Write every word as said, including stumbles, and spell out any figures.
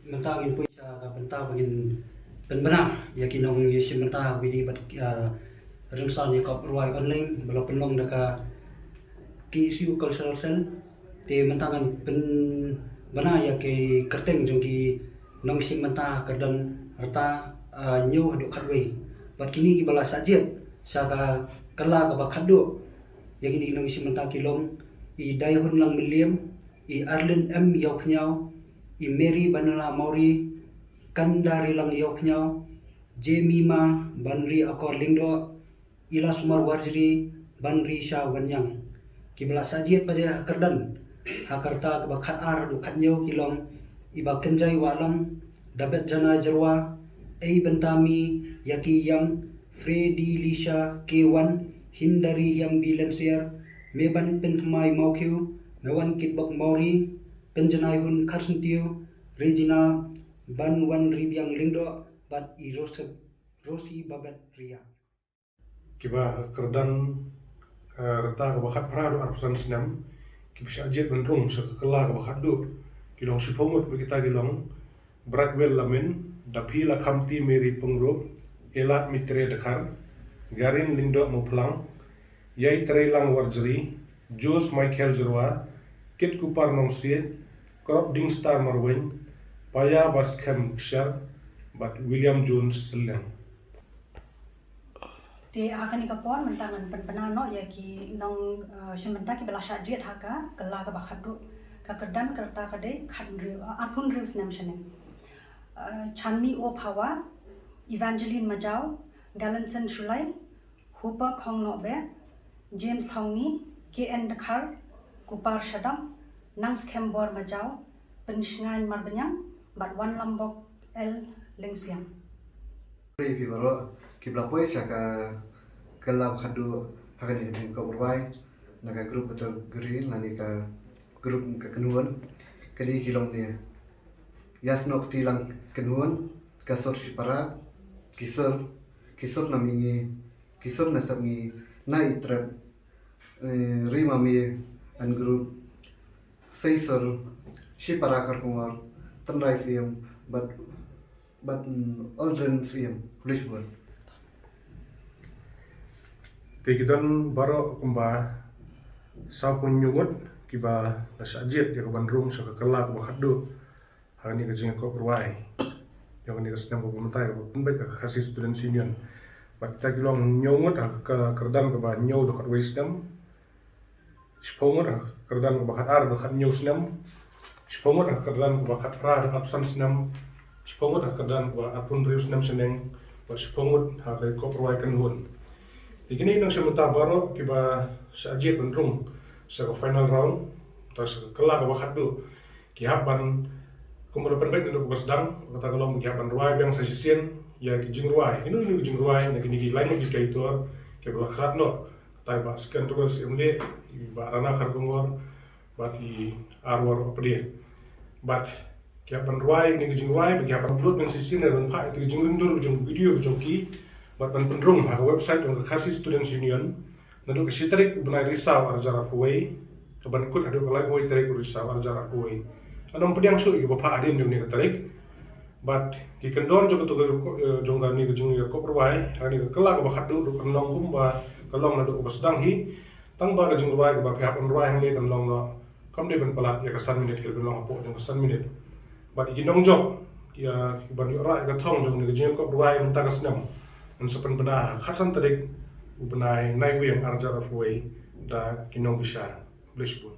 Mynta ngin poi sha ka bynta ba ngin pynbna ïa ki nongïashim bynta ha kawei bad, ah, rynsan ïakop rwai online ba la pynlong da ka K S U Cultural Cell. Te mynta ngan pynbna ïa ki kyrteng jong ki nongshim bynta ha kyrdan rta, ah, hynñiew haduh khatwei. Bad kine kiba la shah jied sha ka kylla kaba khatduh ïa kine ki nongshim bynta ki long i Daihun Langmylliam, i Arlin M Ïawphniaw, i Mary Banla Mawrie, Kandarilang Ïawphniaw, Jemima Banri Akor Lyngdoh, i Lasumar Warjri Banri Sha Wanniang. Kiba la shah jied pat ha kyrdan ha ka rta kaba khatar haduh khathynñiew ki long i Bakynjai Wahlang, Dabet Janai Jyrwa, Ei Byntami Ïaki Ïang, Freddy Lisha K Wan, Hindari Ïambi Lemsiar, Meban Pynthymmai Mawkhiew, Mewan Kitbok Mawrie, Pynjanaihun Kharsyntiew, Regina Banwanribiang Lyngdoh bad i Rose-, Rosie Babet Riak. Kiba kyrdan, eh, rta kaba khatphra haduh arphew san snem kiba shah jied ban rung sha ka kylla kaba khatduh ki long shiphew ngut bad kita ki long Brightwell Lamin, Daphi Lakhamti Mary Pyngrope, Elad Mitre Dkhar, Garin Lyngdoh Mawphlang, Ïaitreilang Warjri, Jose Michael Jyrwa, Kit Kupar Nongsiej, Krop Dingstar Marwein, Paya Baskhem Kshaid bad William Jones Sylliang. Te ha kane ka por mynta ngan pynbna noh ïa ki nong, eh, shim bynta kiba la shah jied ha ka kylla kaba khatduh. Ka kyrdan ka rta ka dei khathynriew, eh, arphew hynriew snem shaneng. Eh, Chanmi O Phawa, Evangeline Majaw, Galanson Shullai, Hupa Khongnohbeh, James Thongni, K N Dkhar, Kupar Shadap, Nangskhem Bor Majaw, Pynshngaiñ Marbaniang bad Wanlambok L Lyngsiang. Phi baroh kiba la poi sha ka kylla kaba khatduh ha kane ka jingïakop rwai na ka group category lane ka group ka kynhun. Ka dei ki long ne Ïasnoh Ktilang Kynhun, Ka Sur Shipara, Ki Sur, Ki Sur Na Mihngi, Ki Sur Na Sepngi, Na Itrep, eh, Ri Mami and Group, Sei Sur, Shipara Kharkongor, Tynrai Syiem bad, bad, mm, Aldrin Syiem. Khublei shibun. Te ki don baroh kumba sawphew hynñiew ngut kiba la shah jied ïa ka ban rung sha ka kylla kaba khatduh ha kane ka jingïakop rwai jong kane ka snem kaba mynta kaba pynbeit da ka Khasi Students Union. Bad kita ki long hynñiew ngut ha ka kyrdan kaba hynñiew haduh khatwei snem, shiphew ngut ha ka kyrdan kaba khatar haduh khathynñiew snem, shiphew ngut ha ka kyrdan kaba khatphra haduh arphew san snem, shiphew ngut ha ka kyrdan kaba arphew hynriew snem shaneng, bad shiphew ngut ha ka ïakop rwai kynhun. Te kine ki nongshim bynta baroh kiba shah jied ban rung sha ka final round, ta sha ka kylla kaba khatduh, ki hap ban, kumba la pynbeit naduh kaba sdang, kata ka long ki hap ban rwai biang sa shisien ïa ki jingrwai, ino ino ki jingrwai na kine ki lai ngut ki kaitor kiba la khlad noh, kata i Bah Second Tubal Syiem Leh, i Bah Rana Kharkongor bad i Arwar Opdia. Bad ki hap ban rwai ïa kine ki jingrwai bad ki hap ban upload biang sa shisien, ban phah ïa ki jingryndurt jong video jong ki bad ban pynrung ha ka website jong ka Khasi Students Union. Naduh ka shi tarik u bnai Risaw arhajar arphew wei, ka ban kut haduh ka laiphew wei tarik u Risaw arhajar arphew wei. Ngan ym pdiang shuh ïa kiba phah hadien jong kane ka tarik. Bad ki kyndon jong kato ka, eh, jong kane ka jingïakop rwai ha kane ka kylla kaba khatduh ruh kan long kumba ka long naduh kaba sdang hi. Tang ba ka jingrwai kaba phi hap ban rwai hangne kan long noh kam dei ban palat ïa ka san minit, ka dei ban long hapoh jong ka san minit. Bad ïa ki nongjop, ïa ki ban ïoh rah ïa ka thong jong kane ka jingïakop rwai mynta ka snem, ngan sa pynbna ha ka khatsan tarik u bnai Naiwieng arhajar arphew wei da ki nongbishar. Khublei shibun.